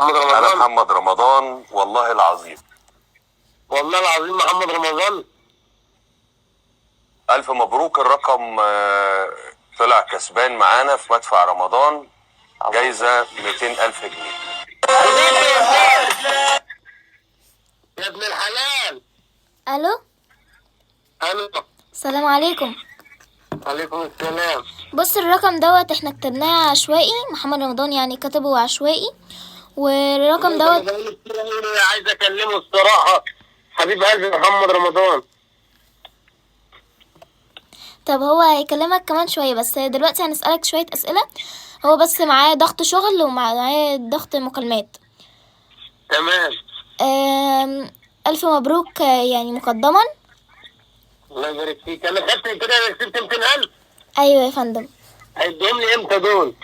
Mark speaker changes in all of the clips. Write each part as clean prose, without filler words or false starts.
Speaker 1: محمد
Speaker 2: انا
Speaker 1: رمضان.
Speaker 2: محمد رمضان والله العظيم.
Speaker 1: والله العظيم محمد رمضان.
Speaker 2: الف مبروك الرقم، طلع كسبان معانا في مدفع رمضان جايزة 200 الف جنيه.
Speaker 1: يا ابن الحلال.
Speaker 3: الو.
Speaker 1: الو.
Speaker 3: السلام عليكم.
Speaker 1: عليكم السلام.
Speaker 3: بص الرقم دوت احنا كتبناه عشوائي، محمد رمضان يعني كتبه عشوائي، والرقم
Speaker 1: انا
Speaker 3: دوت.
Speaker 1: بقالي كتير أوي عايز اكلمه الصراحه، حبيب قلبي محمد رمضان.
Speaker 3: طب هو هيكلمك كمان شوية، بس دلوقتي هنسألك شوية أسئلة. هو بس معاه ضغط شغل ومعاه ضغط مكالمات.
Speaker 1: تمام.
Speaker 3: أم، ألف مبروك، يعني مقدما.
Speaker 1: الله يبارك فيك. انا خدت كده، انا كسبت 200,000.
Speaker 3: أيوة يا فندم.
Speaker 1: هيديهم لي امتى دول؟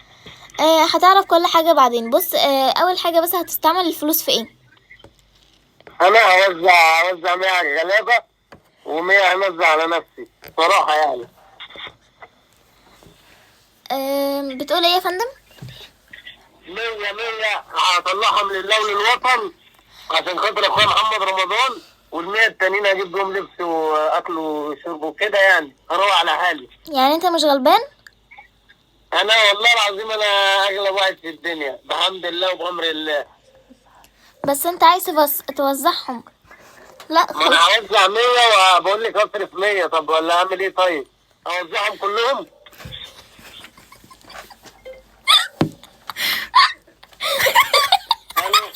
Speaker 3: هتعرف كل حاجة بعدين. بص، أول حاجة بس هتستعمل الفلوس في ايه؟
Speaker 1: انا هوزع 100 على الغلابة و100 هنزع على نفسي صراحة يعني.
Speaker 3: بتقول ايه يا فندم؟
Speaker 1: 100 100 هطلعهم لله وللوطن عشان خاطر اخويا محمد رمضان، وال100 التانيين هجيب بيهم لبس واكل وشرب وكده، يعني اروح على حالي.
Speaker 3: يعني انت مش غلبان؟
Speaker 1: انا والله العظيم انا اغلب واحد في الدنيا بحمد الله وبامر الله.
Speaker 3: بس انت عايز توزعهم. لا
Speaker 1: ما انا
Speaker 3: خلاص.
Speaker 1: هوزع 100 وبقول لك اصرف 100، طب ولا اعمل ايه؟ طيب اوزعهم كلهم؟ الو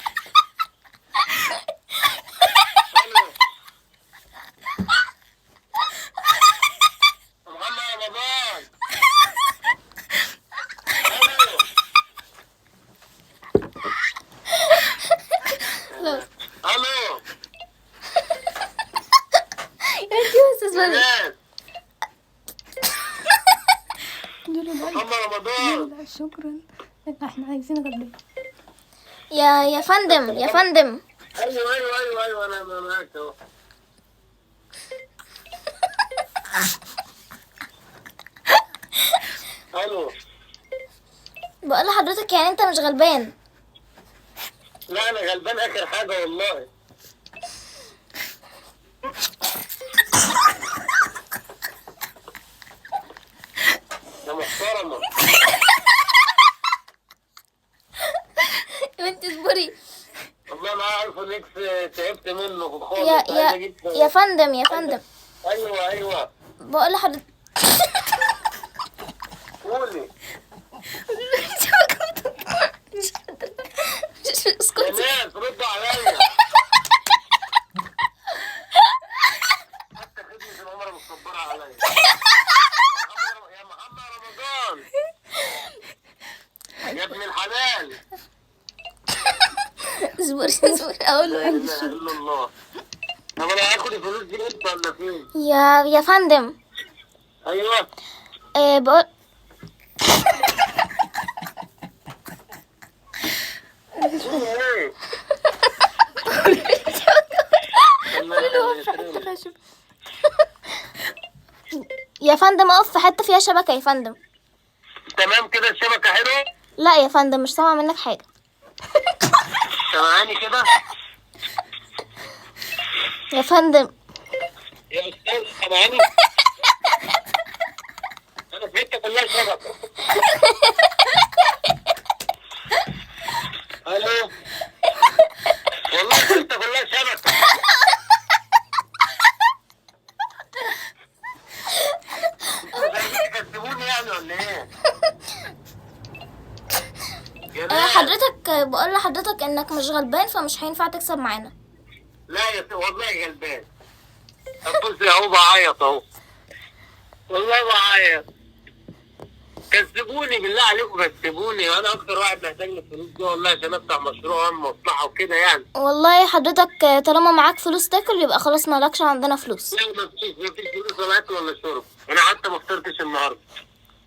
Speaker 1: الو، محمد رمضان. الو الو.
Speaker 3: انت بس
Speaker 1: يا
Speaker 3: اصبري.
Speaker 1: ناس،
Speaker 4: دول لا.
Speaker 1: محمد رمضان.
Speaker 4: لا شكرا، احنا عايزين غدا.
Speaker 3: يا فندم، يا فندم.
Speaker 1: ايوه ايوه ايوه ايوه، انا معاك اهو. الو.
Speaker 3: بقول لحضرتك يعني انت مش غلبان؟
Speaker 1: لا انا غلبان اخر حاجة والله. يا محترمه.
Speaker 3: انت اصبري.
Speaker 1: والله معايا iPhone X تعبت منه خالص،
Speaker 3: يا
Speaker 1: عايز
Speaker 3: يا
Speaker 1: اجيب.
Speaker 3: يا فندم، يا فندم.
Speaker 1: ايوه ايوه.
Speaker 3: بقول لحضرتك.
Speaker 1: قولي.
Speaker 3: مش قادرة.
Speaker 1: يا
Speaker 3: اسكتي.
Speaker 1: ناس ردوا عليا. حتى خدمة العملاء متصبرة عليا. يا محمد رمضان، يا ابن الحلال.
Speaker 3: اصبري اصبري اقول له
Speaker 1: لا
Speaker 3: ايه.
Speaker 1: اله الا الله. طب انا هاخد الفلوس دي امتى ولا فين؟
Speaker 3: يا فندم.
Speaker 1: ايوه.
Speaker 3: بقول.
Speaker 1: ايه؟
Speaker 3: يا فندم اقف في حتة فيها شبكة يا فندم.
Speaker 1: تمام كده الشبكة حلوة؟
Speaker 3: لا يا فندم، مش سامعة منك حاجة.
Speaker 1: سامعاني كده؟
Speaker 3: يا فندم.
Speaker 1: يا استاذ سامعاني؟ انا في حتة كلها شبكة. الو. والله في حتة كلها شبكة. انتوا عايزين تكذبوني يعني ولا ايه؟ يا ناس.
Speaker 3: حضرتك، بقول لحضرتك انك مش غلبان، فمش هينفع تكسب معانا.
Speaker 1: لا يا والله غلبان. طب بص اهو بعيط اهو. والله بعيط. كذبوني بالله عليكم كذبوني، انا اكتر واحد محتاج للفلوس دي والله عشان افتح مشروع واعمل مصلحة وكده يعني.
Speaker 3: والله حضرتك، طالما معاك فلوس تاكل يبقى خلاص مالكش عندنا فلوس.
Speaker 1: لا ما فيش فلوس ولا اكل ولا شرب، انا حتى ما فطرتش النهارده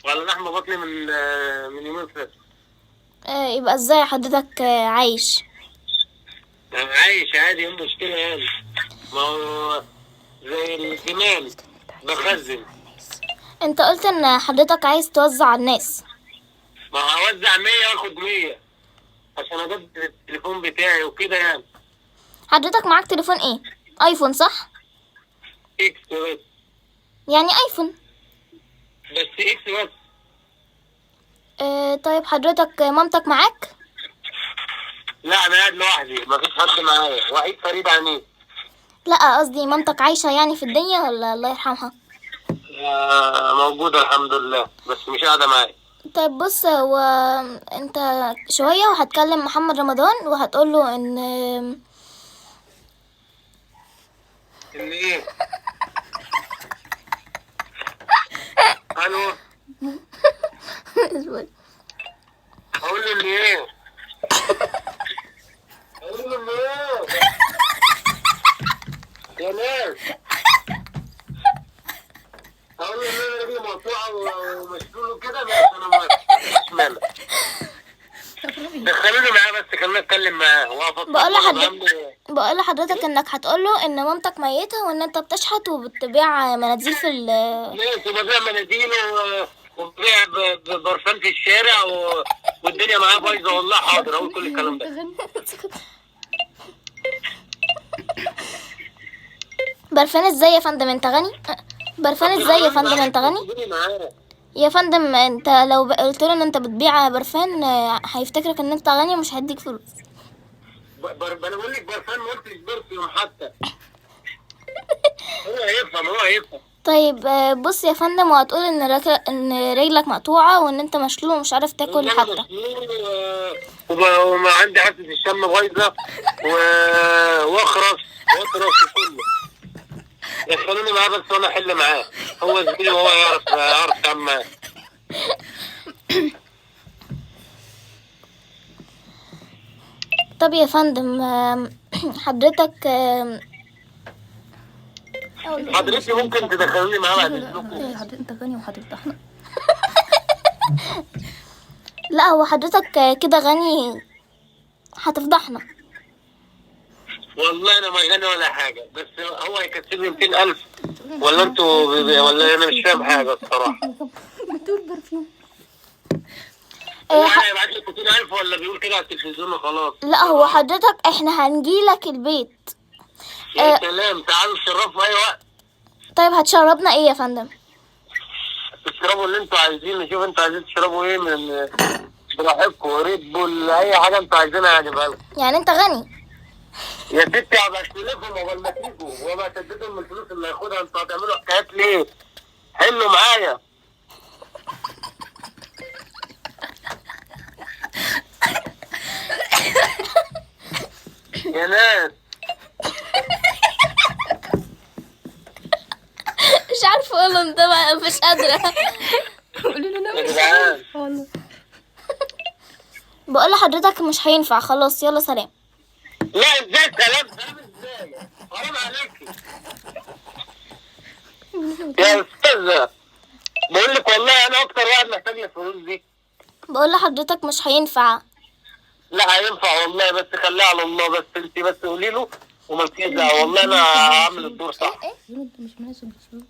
Speaker 1: ولا لحمه بطني من يومين فاتوا.
Speaker 3: يبقى ازاي حضرتك عايش؟
Speaker 1: انا عايش عادي، ايه المشكلة يعني؟ ما هو زي الجمال بخزن.
Speaker 3: انت قلت ان حضرتك عايز توزع على الناس.
Speaker 1: ما هوزع 100 واخد 100. عشان اجدد التليفون بتاعي وكده يعني.
Speaker 3: حضرتك معاك تليفون ايه؟ ايفون صح؟
Speaker 1: X بس.
Speaker 3: يعني ايفون
Speaker 1: بس X بس.
Speaker 3: طيب حضرتك مامتك معاك؟
Speaker 1: لا انا قاعد لوحدي، مفيش حد معايا، وحيد فريد عنيد.
Speaker 3: لا قصدي مامتك عايشة يعني في الدنيا ولا الله يرحمها؟
Speaker 1: موجودة الحمد لله، بس مش قاعدة معايا.
Speaker 3: طيب بص، هو انت شوية وهتكلم محمد رمضان وهتقول له ان
Speaker 1: ان ايه؟ الو، اقول له ان ايه؟ اقول له ان ايه؟ يا ناس، اقول له ان انا رجلي مقطوعة ومشلول وكده، بس انا مش مالك. دخلوني معاه بس، خليني اتكلم معاه.
Speaker 3: بقول لحضرتك انك هتقول له ان مامتك ميته وان انت بتشحت وبتبيع مناديل في ال
Speaker 1: ماشي، وببيع مناديل وببيع برفان في الشارع والدنيا معاه بايظة والله. حاضر، اقول كل الكلام ده.
Speaker 3: برفان ازاي يا فندم؟ انت غني؟ برفان ازاي يا فندم؟ انت غني يا فندم؟ انت لو قلت له ان انت بتبيع برفان هيفتكرك ان انت غني ومش هيديك فلوس.
Speaker 1: انا بقول لك برفان، ما قلتش perfume حتى. هو هيفهم، هو هيفهم.
Speaker 3: طيب بص يا فندم، وهتقول ان رجلك مقطوعة وان انت مشلول ومش عارف تاكل حتى.
Speaker 1: وما عندي حاسه الشم بايظة واخرس واطرس وكله. دخلوني معاه بس وانا احل معاه، هو زميلي وهو يعرف يتعامل معاه.
Speaker 3: طب يا فندم، حضرتك
Speaker 1: حضرتك ممكن تدخلوني معاه بعد اذنكم؟
Speaker 4: حضرتك انت غني وهتفضحنا.
Speaker 3: لا هو حضرتك كده غني هتفضحنا.
Speaker 1: والله انا ما غني ولا حاجة، بس هو هيكسبني 200,000 ولا انتوا ولا انا مش فاهم حاجة الصراحة.
Speaker 4: بتقول perfume.
Speaker 1: هو هيبعت لي 200,000 ولا بيقول كده على التلفزيون وخلاص؟
Speaker 3: لا هو حضرتك احنا هنجيلك البيت.
Speaker 1: يا سلام، تعالوا تشرفوا اي وقت.
Speaker 3: طيب هتشربنا ايه يا فندم؟
Speaker 1: تشربوا اللي انتوا عايزينه، شوف انتوا عايزين تشربوا ايه من براحتكم، Red Bull، اي حاجة انتوا عايزينها هجيبها لكم.
Speaker 3: يعني انت غني
Speaker 1: يا ستي؟ هبقى استلفهم قبل ما تيجوا، وابقى اسددهم من الفلوس اللي هياخدها. انتوا هتعملوا حكايات ليه؟ حلوا معايا. يا ناس
Speaker 3: مش عارفه اقول انت مش قادرة.
Speaker 4: قولي له انا
Speaker 1: يا
Speaker 4: مش
Speaker 1: جدعان.
Speaker 4: والله.
Speaker 3: بقول لحضرتك مش هينفع، خلاص يلا سلام.
Speaker 1: لا ازاي سلام؟ سلام ازاي؟ حرام عليكي يا استاذه، بقول لك والله انا اكتر واحد محتاج الفلوس دي.
Speaker 3: بقول لحضرتك مش هينفع.
Speaker 1: لا هينفع والله، بس خليها على الله، بس انت بس قولي له ومالكيش دعوه، والله انا هعمل الدور صح.
Speaker 4: انت مش مناسب للشروط.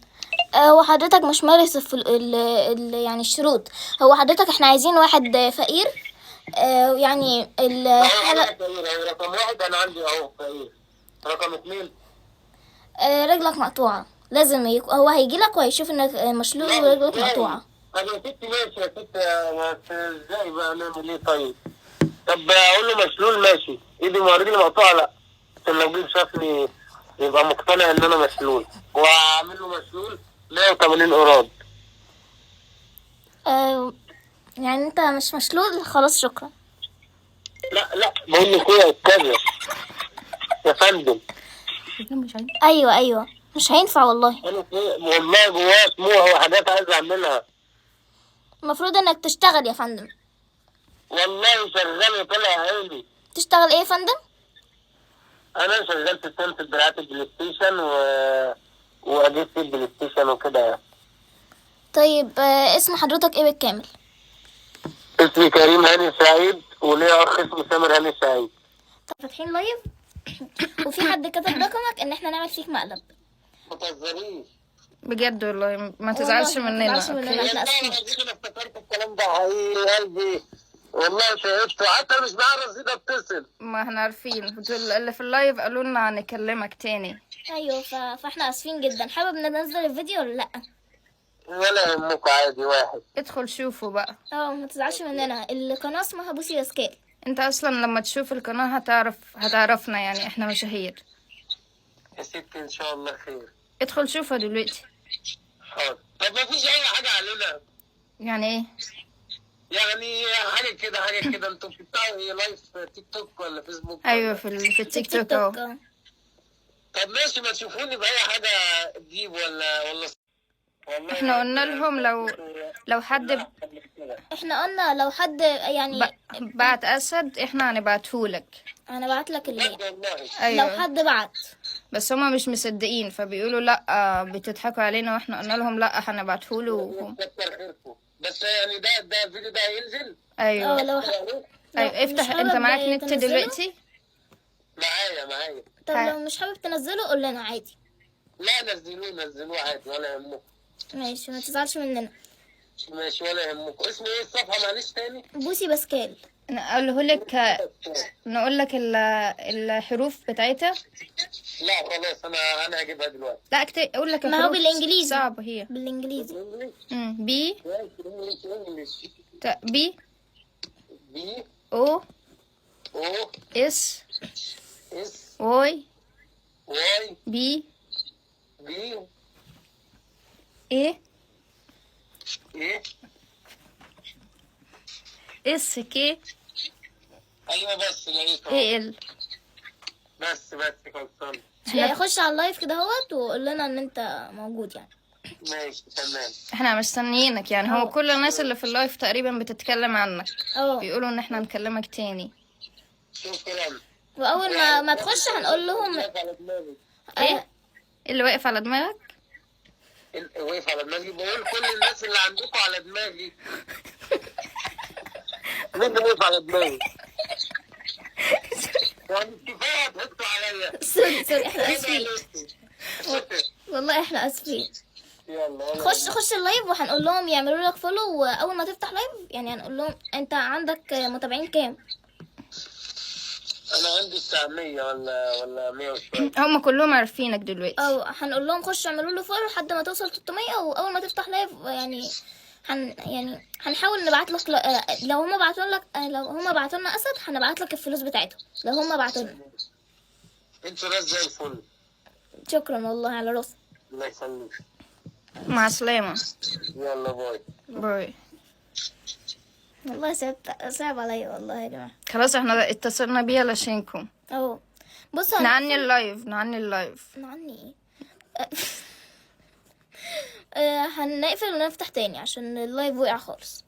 Speaker 3: هو حضرتك مش مارس ال يعني الشروط. هو حضرتك احنا عايزين واحد فقير، يعني الحالة.
Speaker 1: رقم واحد انا عندي اهو فقير. رقم 2
Speaker 3: رجلك مقطوعة، لازم هو هيجيلك وهيشوف انك مشلول ورجلك مقطوعة.
Speaker 1: طب يا ستي ماشي يا ستي، بس ازاي بقى نعمل ايه طيب؟ طب اقول له مشلول ماشي، ايدي ورجلي مقطوعة لا، عشان لو جه شافني يبقى مقتنع ان انا مشلول، واعمل له مشلول 180 قراد.
Speaker 3: يعني انت مش مشلول، خلاص شكرا.
Speaker 1: لا لا بقول لك ايه يا استاذه يا فندم.
Speaker 4: مش عايز.
Speaker 3: ايوه مش هينفع والله.
Speaker 1: انا والله جوايا طموح وحاجات عايز اعملها.
Speaker 3: المفروض انك تشتغل يا فندم.
Speaker 1: والله شغال وطلع عيني.
Speaker 3: تشتغل ايه يا فندم؟
Speaker 1: انا شغال في صيانة دراعات ال PlayStation واجهزة ال PlayStation وكده يعني.
Speaker 3: طيب اسم حضرتك ايه بالكامل؟
Speaker 1: اسمي كريم هاني سعيد، وليا اخ اسمه سامر هاني سعيد.
Speaker 3: طب فاتحين live وفي حد كتب رقمك ان احنا نعمل فيك مقلب.
Speaker 1: ما تهزريش
Speaker 5: بجد والله ما تزعلش
Speaker 3: والله ما
Speaker 5: مننا.
Speaker 3: تزعلش مننا.
Speaker 5: okay.
Speaker 3: احنا اسفين.
Speaker 1: انا افتكرت الكلام ده حقيقي، قلبي والله تعبت، حتى مش معايا رصيد اتصل.
Speaker 4: ما احنا عارفين، دول اللي في ال live قالوا لنا هنكلمك تاني.
Speaker 3: ايوه، فاحنا اسفين جدا. حابب ننزل الفيديو ولا لا؟
Speaker 1: ولا يهمكوا، عادي واحد.
Speaker 4: ادخل شوفه بقى.
Speaker 3: اه، ما تزعلش مننا. القناة اسمها بوسي باسكال.
Speaker 4: انت اصلا لما تشوف القناة هتعرفنا، يعني احنا مشاهير.
Speaker 1: يا ستي ان شاء الله خير.
Speaker 4: ادخل شوفها دلوقتي.
Speaker 1: حاضر. طب ما فيش اي حاجة علينا؟
Speaker 4: يعني ايه؟
Speaker 1: يعني حاجة كده، حاجة كده. انتوا بتفتحوا ايه، live تيك توك ولا فيسبوك؟
Speaker 4: ايوه، في التيك توك اهو.
Speaker 3: اه.
Speaker 1: طب ماشي، ما تشوفوني باي حاجة تجيب ولا والله.
Speaker 4: احنا قلنا لهم لو حد
Speaker 3: احنا قلنا لو حد يعني
Speaker 4: بعت اسد احنا هنبعتهولك.
Speaker 3: انا بعت لك اللي
Speaker 1: والله
Speaker 4: ايوه،
Speaker 3: لو حد بعت.
Speaker 4: بس هما مش مصدقين، فبيقولوا لا بتضحكوا علينا، واحنا قلنا لهم لا هنبعتهوله.
Speaker 1: كتر خيركم. بس يعني ده الفيديو ده هينزل؟
Speaker 4: ايوه.
Speaker 3: اه، لو
Speaker 4: ايوه، افتح.
Speaker 3: مش
Speaker 4: انت
Speaker 3: حابب
Speaker 4: معاك نت
Speaker 3: تنزله؟
Speaker 4: دلوقتي؟
Speaker 1: معايا.
Speaker 3: طب لو مش حابب تنزله قول لنا عادي.
Speaker 1: لا نزلوه، نزلوه عادي ولا يهمكم.
Speaker 3: ماشي، ما تزعلش مننا.
Speaker 1: ماشي ولا يهمكم. اسمه ايه الصفحة معلش تاني؟
Speaker 3: بوسي باسكال.
Speaker 4: نقوله لك، نقول لك الحروف بتاعتها.
Speaker 1: لا خلاص، انا هجيبها دلوقتي.
Speaker 4: لا اقول لك
Speaker 3: ما هو
Speaker 4: الحروف.
Speaker 3: بالإنجليزي.
Speaker 4: صعبة هي.
Speaker 3: بالانجليزي.
Speaker 4: B
Speaker 1: English English.
Speaker 4: B
Speaker 1: B
Speaker 4: O
Speaker 1: O
Speaker 4: S
Speaker 1: S
Speaker 4: Y
Speaker 1: Y
Speaker 4: B
Speaker 1: B
Speaker 4: A
Speaker 1: A
Speaker 4: S K
Speaker 1: ايوه بس لقيته.
Speaker 4: A L.
Speaker 1: بس خلصان.
Speaker 3: خش على ال live كده اهوت وقول لنا ان انت موجود يعني.
Speaker 1: ماشي تمام.
Speaker 4: احنا مستنيينك يعني. هو كل الناس اللي في ال live تقريبا بتتكلم عنك.
Speaker 3: اه،
Speaker 4: بيقولوا ان احنا نكلمك تاني.
Speaker 1: شكرا.
Speaker 3: واول ما تخش هنقول لهم.
Speaker 1: واقف على دماغي.
Speaker 4: ايه اللي واقف على دماغك؟
Speaker 1: واقف على دماغي، بقول كل الناس اللي عندكم على دماغي. مين اللي واقف على دماغي؟ يعني كفاية ضحكتوا عليا.
Speaker 3: sorry sorry، احنا اسفين والله، احنا اسفين.
Speaker 1: يلا.
Speaker 3: خش ال live وهنقول لهم يعملوا لك follow، واول ما تفتح live يعني هنقول لهم. انت عندك متابعين كام؟
Speaker 1: انا عندي 900 ولا 100 وشوية.
Speaker 4: هم كلهم عارفينك دلوقتي.
Speaker 3: او هنقول لهم خشوا اعملوا له follow لحد ما توصل 300، واول ما تفتح live يعني يعني هنحاول نبعت لك. لو هما بعتوا لك، لو هما بعتوا لنا اسد هنبعت لك الفلوس بتاعتهم لو هما بعتوا لنا.
Speaker 1: انتوا ناس زي الفل.
Speaker 3: شكرا والله، على راسي.
Speaker 1: الله يخليك.
Speaker 4: مع السلامة.
Speaker 1: يلا bye.
Speaker 4: bye.
Speaker 3: والله صعب عليا والله يا جماعة.
Speaker 4: خلاص احنا اتصلنا بيه علشانكم.
Speaker 3: اهو بص،
Speaker 4: نعني ال live، نعني ال live.
Speaker 3: نعني ايه؟ هنقفل ونفتح تاني عشان ال live وقع خالص.